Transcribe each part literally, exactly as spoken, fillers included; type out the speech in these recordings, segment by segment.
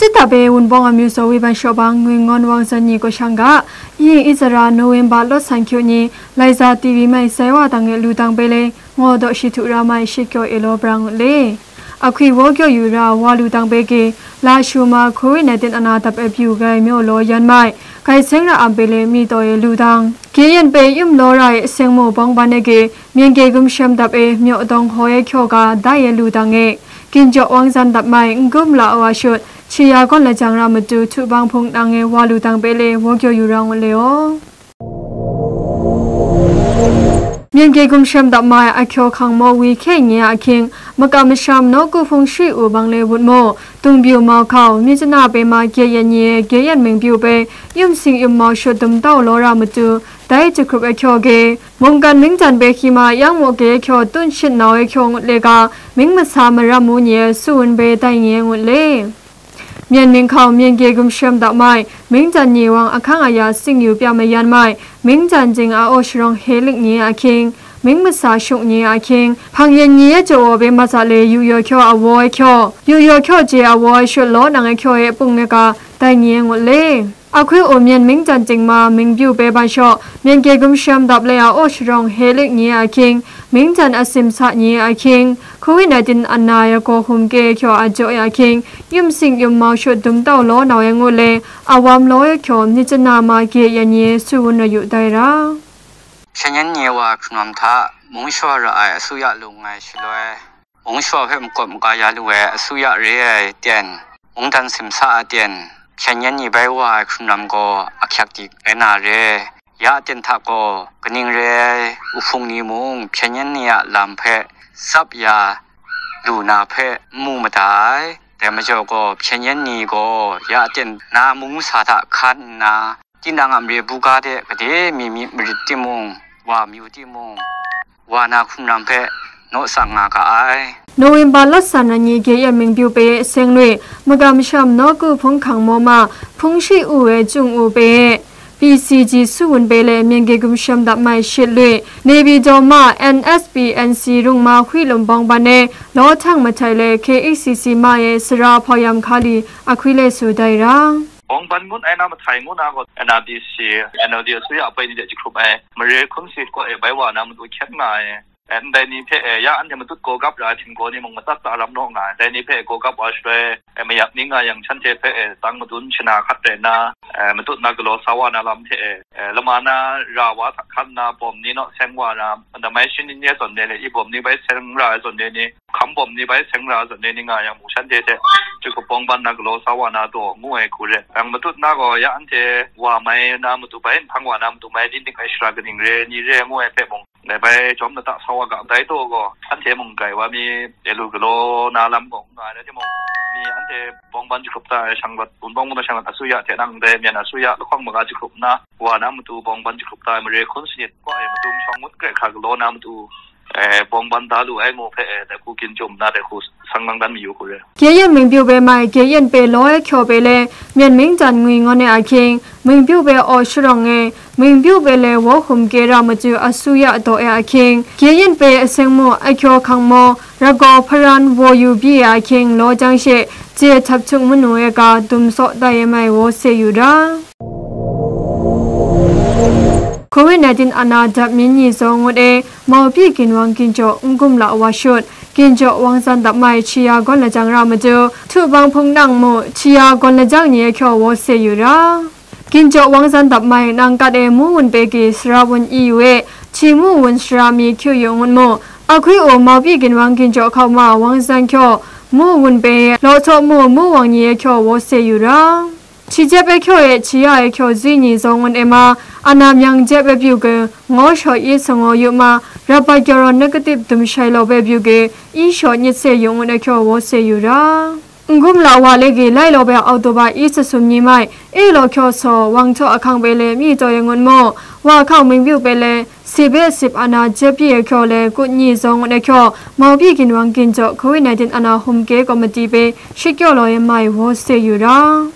Nta be Wunpawng amyu zaw Wei Ban Shawbang, Ngwi Ngawn Wang Zan Nyi Gawshang ga, Yin Izara November lawt san kyu ni, Laiza T V mai sai wa dang e lu dang be le, ngaw daw shi htu ra mai shi kyaw e law brang le. Ahkwi waw kyaw yu ra wa lu dang be ge, la shu ma Covid nineteen ana dap e pyu gai myaw law yan mai, gai seng ra am be le mi taw e lu dang. Ge yen pe yum law ra e seng mu bawng ban e ge, myen ge gumshem dap e myaw dawng haw e kyaw ga dai e lu dang e. Ginjaw wang zan dap mai, n gum la wa shut, chi ya gawn lajang ra matu, htu bang hpung nang e wa lu dang be le, waw kyaw yu ra ngut le aw. Myen ge gumshem dap mai, a kyaw hkang maw wi hkye nye a hkying, makam masham nawku hpung shri u bang le wut mu, dung byu mau hkau, mi chana pe ma ge yan nye, ge yan ming byu pe, yum sing yum mau shut dum tau law ra matu, dai jahkrup e kyaw ge, mungkan mingjan pe hkyi ma yang maw ge kyaw tun shit nau e kyaw ngut le ga, ming masa maram mu nye su wun pe dai nye ngut le. Myen ming hkau myen ge gumshem dap mai, mingjan nye wang ahkang aya sing yu pya mayan mai, mingjan jing a aw sharawng he lik nye a hkying, ming masa shuk nye a hkying, hpang yen nye jaw aw pe matsa le yu yaw kyaw a waw e kyaw, yu yaw kyaw je a waw e shut law nang e kyaw e pung e ga, dai nye ngut le. Ahkwi u myen mingjan jing ma, ming byu pe ban shaw, myen ge gumshem dap le a aw sharawng he lik nye a hkying, mingjan a simsa nye a hkying, Covid nineteen ana ya gaw hum ke kyaw a jaw ya hkying, yum sing yum mau shut dum tau law nau e ngut le, a wam law e kyaw, ni chana ma ge yan nye su wun na yu dai ra. Shanyan nye wa hkrunam hta, mung shawa ra ai asuya lung ai shaloi, mung shawa hpe makawp maka ya lu ai asuya re ai ten, mungdan simsa a ten, shanyan ni bai wa ai hkrunam gaw ahkyak dik rai na re. Ya ten hta gaw kaning re ai uhpung ni mung hpyen yen ni a lam hpe tsap ya lu na hpe n mu mada ai. Dai majaw gaw, hpyen yen ni gaw ya ten na mung masa hta hkan nna, tinang a mare buga de gade mi mi marit timung, wa myu timung, wa na hkrunam hpe naw tsang nga ga ai. November lawt san na ni ge yan ming byu pe seng lui, magam sham nawku hpung hkang maw ma, hpung shi u e cung u pe, P C G su wun pe le myen ge gumshem dap mai shit lui, Nebi daw ma, N S P N C rung ma hkwi lum bawng ban e, law htang mahtai le K H C C ma e sara hpau yam hka li ahkwi le su dai ra. Bawng ban ngut ai na mahtai ngu na gaw, N R D C, N L D asuya apai ni de jahkrup ai, mare hkun sit kaw e bai wa na matu hkyet nga ai. Eh, ndai ni hpe, eh, ya anhte matut gawgap ra ai htinggaw ni mung matsat tsa ram naw nga ai. Ndai ni hpe gawgap wa shaloi, eh, mayap ni nga yang shanhte hpe, eh, tang madun shana hkat rai nna, eh, matut na galaw sa wa na lam hte, eh, eh, lama na ra wa hta hkan nna bawm ni naw seng wa na, damai shani ni ai zawn de le, i bawm ni bai seng ra ai zawn de ni, hkam bawm ni bai seng ra ai zawn de ni nga yang mung shanhte hte, jahkrup bawng ban na galaw sa wa na daw ngu ai hku re. Yang matut na gaw ya anhte wa mai na matu bai, nhpang wa na matu mai, ning ning ai shara kaning re, ni re ngu ai hpe mung, Dai bai jawm lata sa wa ga, dai taw gaw, anhte mung grai wa mi, de lu galaw na lam gaw n nga ai, rai timung, mi anhte bawng ban jahkrup ta ai shang lat, Wunpawng mung na shang lat asuya hte nang dai myen asuya lahkawng maga jahkrup nna, wa na matu bawng ban jahkrup ta ai mare hkun sanit, kaw ai matu shawng ngut grai hkra galaw na matu, eh, bawng ban da lu ai ngu hpe, eh, dai hku ginjum nna, dai hku sang lang dan mayu hku re. Ge yen ming byu pe mai, ge yen pe law e hkyaw pe le, myen ming jan ngwi ngawn e ahkying, ming byu pe aw sharawng e, ming byu pe le waw hkum ke ra matu asuya daw e ahkying, ge yen pe aseng mu, ahkyaw hkang maw, ragaw hparan waw yu byi e ahkying, law jang she, je htap htung manu e ga dum saw tai e mai waw se yu ra. Covid nineteen ana dap myin ni zaw ngut e, Maupi ginwang ginjaw n gum la wa shut, ginjaw wang zan dap mai chi ya gawn lajang ra matu, htu bang hpung nang mu, chi ya gawn lajang ni ahkyaw waw se yu ra. Ginjaw wang zan dap mai nang kat e mu wun pe gi sara wun i yu e, chi mu wun sara mi hkyu yu ngut mu, ahkwi u Maupi ginwang ginjaw hkau ma wang zan hkyaw, mu wun pe e, law htaw mu mu wang ni ahkyaw waw se yu ra. Chi jep e hkyaw e, chi ya e hkyaw zui ni zaw ngun e ma, ana myang jep e byu ge, ngaw shaw i sangaw yu ma, rabat gyaw rawn negative dum shai law be byu ge, i shaw nyit se yu ngun e hkyaw waw se yu ra. N gum la wa le ge lai law be October i sa sum ni mai, e law hkyaw saw, wang htaw ahkang be le mi taw e ngun mu, wa hkang ming byu be le, si be sip ana jep pyi e hkyaw le, kut ni zaw ngun e hkyaw, Maupi ginwang ginjaw Covid nineteen ana hum ke committee be, shikyaw law e mai waw se yu ra.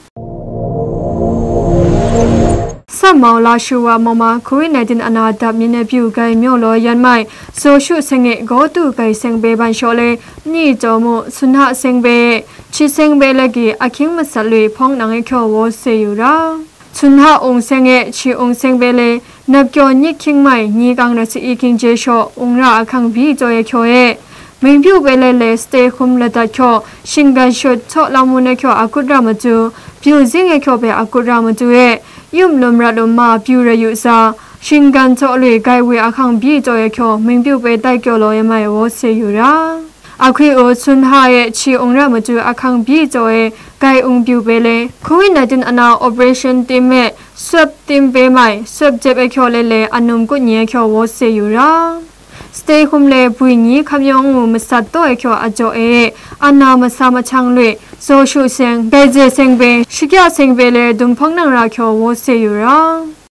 Sam mau la shu wa mawma Covid nineteen ana dap mi na pyu gai myaw law yan mai, Zaw Shu Seng e gaw tu gai seng be ban shaw le, ni taw mu, Sun Ha Seng be, Chi Seng be lagi ahkying masat lui hpawng nang e kyaw wo se yu ra. Sun Ha Ung Seng e Chi Ung Seng be le, nap kyaw nyik hkying mai, ni kang na si i hkying je shaw, ung ra ahkang bi taw e kyaw e, Mingpyu be le le stay home ladat kyaw, shinggan shut tsaw lam wun e kyaw akut ra matu, pyu zing e kyaw be akut ra matu e, yum lum rat lum ma pyu rai yu sa, shinggan tsaw lui gai we ahkang bi taw e kyaw, Mingpyu be tai kyaw law e mai wo se yu ra. Ahkui u Sun Ha e Chi Ung ra matu ahkang bi taw e gai ung pyu be le, Covid nineteen ana operation tim e, swab tim be mai, swab jep e kyaw le le, anum kut ni e kyaw wo se yu ra. Stay home le bwi ni hkam yawng ngu masat taw e kyaw a jaw e, ana masa mahchang lui, Zaw Shu Seng, Gai Ze Seng be, Shikya Seng be le dum hpawng nang ra kyaw wo se yu ra.